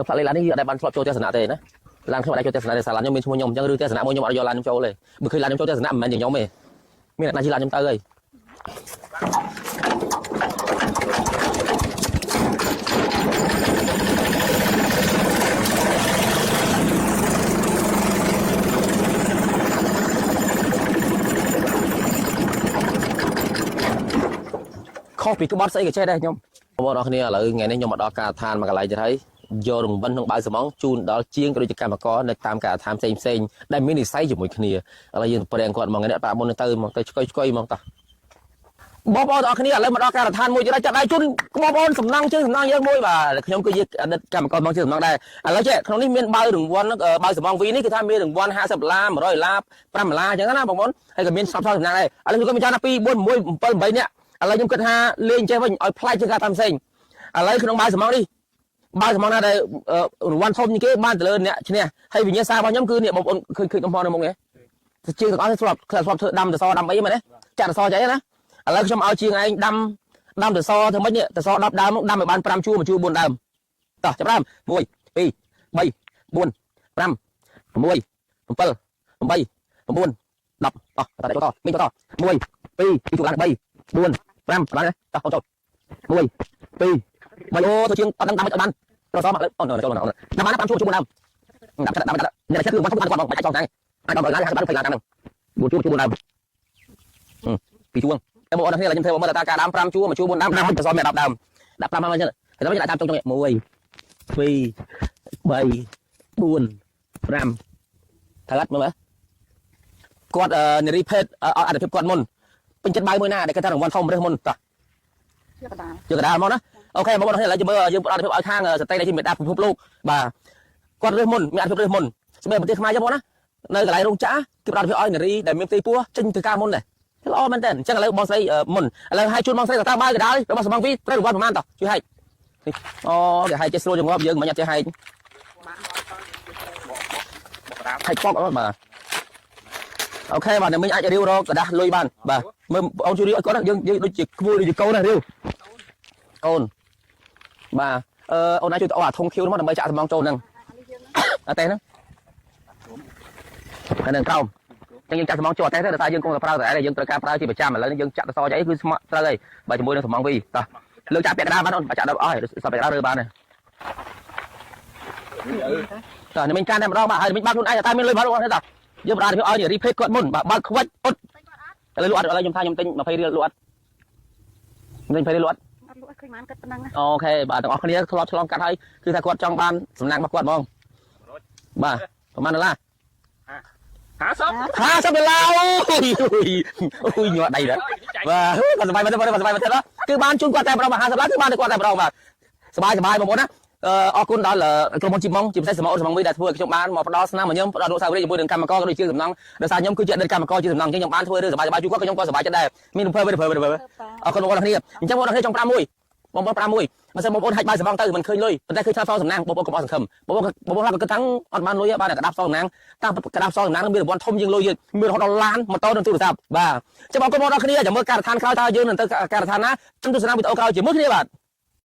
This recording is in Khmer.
ផ្លាកលេខឡាននេះយើងអត់ដែលបានធ្លាប់ចូលទស្សនៈទេណាឡានខ្ញុំអត់ដែលចូលទស្សនៈទេសាឡានខ្ញុំមានឈ្មោះខ្ញុំអញ្ចឹងឬទស្សនៈមួយខ្ញុំអត់យកឡានខ្ញុំចូលទេបើឃើញឡានខ្ញុំចូលទស្សនៈមិនមែនជាខ្ញុំទេមានអ្នកណាជិះឡានខ្ញុំទៅហើយខុសពីក្បត់ស្អីក៏ចេះដែរខ្ញុំបងប្អូនអរគ្នាឥឡូវថ្ងៃនេះខ្ញុំមកដល់ការដ្ឋានមួយកន្លែងទៀតហើយយករង្វិនក្នុងបាវសំងជូនដល់ជាងក៏ដូចជាកម្មករនៅតាមការដ្ឋានផ្សេងផ្សេងៗដែលមាននិស្ស័យជាមួយគ្នាឥឡូវយើងប្រេងគាត់មកថ្ងៃនេះបាក់មុនទៅមកទៅឆ្កុយឆ្កុយមកតោះបងប្អូនអរគ្នាឥឡូវមកដល់ការដ្ឋានមួយទៀតហើយចាប់ដៃជូនបងប្អូនសំណងជើងសំណងយើងមួយបាទខ្ញុំគឺជាអតីតកម្មករមកជើងសំណងដែរឥឡូវចេះក្នុងនេះមានបាវរង្វាន់បាវសំងវីនេះគឺថាមានរង្វាន់50ដុល្លារ100ដុល្លារ5ដុល្លារអញ្ចឹងណាបងប្អូនហើយក៏មានសពសសំណាងដែរឥឡូវខ្ញុំក៏មានចង់ថា2 4 6 7 8នាក់ឥឡូវខ្ញុំគិតថាលេងចេះវិញឲ្យប្លែកជាងការតាមផ្សេងឥឡូវក្នុងបាវសំងនេះបាវសំងណាដែលរង្វាន់ធំជាងគេបានទៅលើអ្នកឈ្នះហើយវិញ្ញាសារបស់ខ្ញុំគឺនេះបងប្អូនឃើញឃើញកំហុសនៅមុខនេះជាងទាំងអស់ធ្លាប់ធ្លាប់ធ្វើដាំសសដាំអីមែនទេចាក់សសចៃណាឥឡូវខ្ញុំឲ្យជាងឯងដាំដាំសសធ្វើម៉េចនេះសស10ដើមដាំឲ្យបាន5ជួរមួយជួរ4ដើមតោះចាប់ដើម1 2 3 4 5 6 7 8 9 10អោះតតតមីតត1 2 2ជួរឡើង3 4 5បានទេតោះចូល1 2 3អូទៅជាងអត់ដឹងដាំមិនអត់បានប្រសមកលើអូនចូលអូនដាំបាន5ជួរជួរ4ដើមដាំដាំដាំអ្នកគឺវត្តបានគាត់មកបាច់ចង់ដែរអាចដល់ឡាន50បាន20ឡានតាមហ្នឹង4ជួរជួរ4ដើមពីជួងតែបងប្អូនគ្នាខ្ញុំធ្វើមកមើលតាការដាំ5ជួរ1ជួរ4ដើមដាំមិនប្រសមាន10ដើមដាក់5មកអញ្ចឹងតែខ្ញុំដាក់តាមចុងចុង1 2 3 4 5ត្រូវអត់មើលគាត់នារីភេទឲ្យអត្ថិភាពគាត់មុនពេញចិត្តបាយមួយណាដែលគាត់ថារង្វាន់ធំរើសមុនតោះ ជាកដាល យកកដាលមកណាអូខេបងប្អូនឥឡូវយើងមើលយើងផ្ដល់ភាពឲ្យខាងស្ត្រីដែលជាមេដាពិភពលោកបាទគាត់រើសមុនមានអត្ថភាពរើសមុនសម្រាប់ប្រទេសខ្មែរចឹងបងណានៅកន្លែងរោងចក្រគេផ្ដល់ភាពឲ្យនារីដែលមានផ្ទៃពោះចេញទៅការមុនដែរល្អមែនតើអញ្ចឹងឥឡូវបងស្រីមុនឥឡូវឲ្យជូនបងស្រីតើបាយកដាលរបស់សំងវីត្រូវរង្វាន់ប្រហែលតោះជួយហែកអូគេហែកចេះស្រួលចងប់យើងមិនអត់ចេះហែកហែកប៉ុកអត់បាទអូខេបាទអ្នកមិញអាចរាវរកกระดาษលុយបានបាទមើលបងជួយរាវឲ្យគាត់យើងយើងដូចជាក្មួយដូចជាកូនណារាវ អូនបាទអឺអូនណាជួយទៅអូអាធុងខៀវនោះមកដើម្បីចាក់សំងចូលហ្នឹងអត់ទេហ្នឹងហើយនឹងក្រោមអញ្ចឹងយើងចាក់សំងចូលអត់ទេតែយើងគង់តែប្រើតែយើងត្រូវការប្រើជាប្រចាំឥឡូវនេះយើងចាក់ទៅសចអីគឺស្មោះត្រូវហើយបាទជាមួយនឹងសំងវីតោះលើកចាក់ពាក់កណ្ដាលបានអូនបាទចាក់ដល់អស់ហើយសពពាក់កណ្ដាលរើបានហើយតោះនេះមិញកាន់តែម្ដងបាទហើយមិញបើកខ្លួនឯងតែមានលុយបាទអូនទេតោះយើងបដាឲ្យរីភេទគាត់មុនបាទបើកខ្វាច់អត់ឥឡូវលក់អត់ឥឡូវខ្ញុំថាខ្ញុំទិញ20រៀលលក់អត់ទិញ20រៀលលក់អត់ អត់លក់ឲ្យឃើញបានគិតប៉ុណ្ណឹងណា អូខេបាទទាំងអស់គ្នាធ្លាប់ឆ្លងកាត់ហើយគឺថាគាត់ចង់បានសំណាងរបស់គាត់ហ្មងបាទប្រហែលដុល្លារ 50 50ដុល្លារអូយអូយញាក់ដៃដែរបាទគាត់សប្បាយមែនទេគាត់សប្បាយមែនទេគឺបានជូនគាត់តែម្ដង50ដុល្លារគឺបានតែគាត់តែម្ដងបាទសប្បាយសប្បាយបងប្អូនណាអរគុណដល់ក្រុមហ៊ុនជីម៉ុងជាពិសេសសមអូនសមងវីដែលធ្វើឲ្យខ្ញុំបានមកផ្ដល់ស្នាមញញឹមផ្ដល់អនុស្សាវរីយ៍ជាមួយនឹងកម្មករក៏ដូចជាសំណង់ដោយសារខ្ញុំគឺជាអតីតកម្មករជាសំណង់អញ្ចឹងខ្ញុំបានធ្វើរឿងសប្បាយសប្បាយជួគាត់ខ្ញុំក៏សប្បាយចិត្តដែរមានរំភើបរំភើបរំភើប អរគុណបងប្អូនគ្នាអញ្ចឹងបងប្អូនគ្នាចង់5មួយបងប្អូន5មួយបើសិនបងប្អូនហាច់បាយសំងទៅមិនឃើញលុយប៉ុន្តែឃើញឆ្លាតសងសំណាងបងប្អូនកុំអស់សង្ឃឹមបងប្អូនបងប្អូនខ្លះក៏គិតថាអត់បានលុយបានតែក្តាប់សងសំណាងតាមក្តាប់សងសំណាងនឹងមានរង្វាន់ធំជាងលុយយើងមានរហូតដល់ឡានម៉ូតូនិងទូរស័ព្ទបាទចាំបងប្អូនបងប្អូនគ្នាចាំមើលការដ្ឋានក្រោយតើយើងនឹងទៅការដ្ឋានណាចាំទស្សនាវីដេអូក្រោយជាមួយគ្នាបាទ។